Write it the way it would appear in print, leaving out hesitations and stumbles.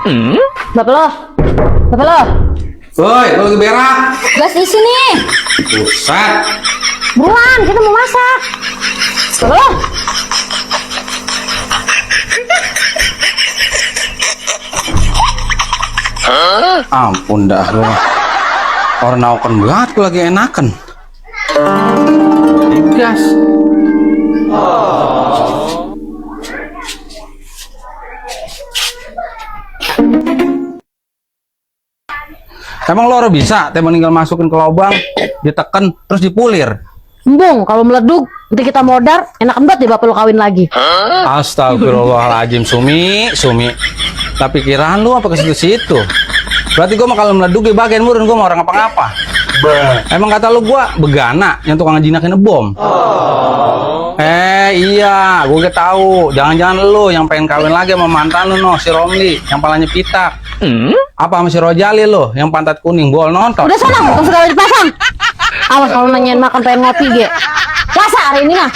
Bapak lo. Bapak lo. Woi, lo lagi berak? Gas di sini. Buset. Buruan, kita mau masak. Bapak lo. Ampun dah lo. Orang naukan banget gue lagi enakan. Gas. Emang lo bisa temen tinggal masukin ke lubang, diteken terus dipulir. Embung, kalau meleduk nanti kita modar, enak banget deh bapak lo kawin lagi. Astagfirullahaladzim, Sumi. Tapi kiraan lu apa ke situ-situ? Berarti gua mah kalau meleduk di bagian murun gua mau orang apa-apa. Emang kata lu gua begana yang tukang jinakin bom. Iya, gua gak tahu. Jangan-jangan lu yang pengen kawin lagi sama mantan lu si Romli yang palanya pitak. Apa sama si Rojali lu yang pantat kuning gua nonton. Udah sana, langsung sekali dipasang. Awas kalau nanyain makan pengen ngopi, Ge. Puasa hari ini mah.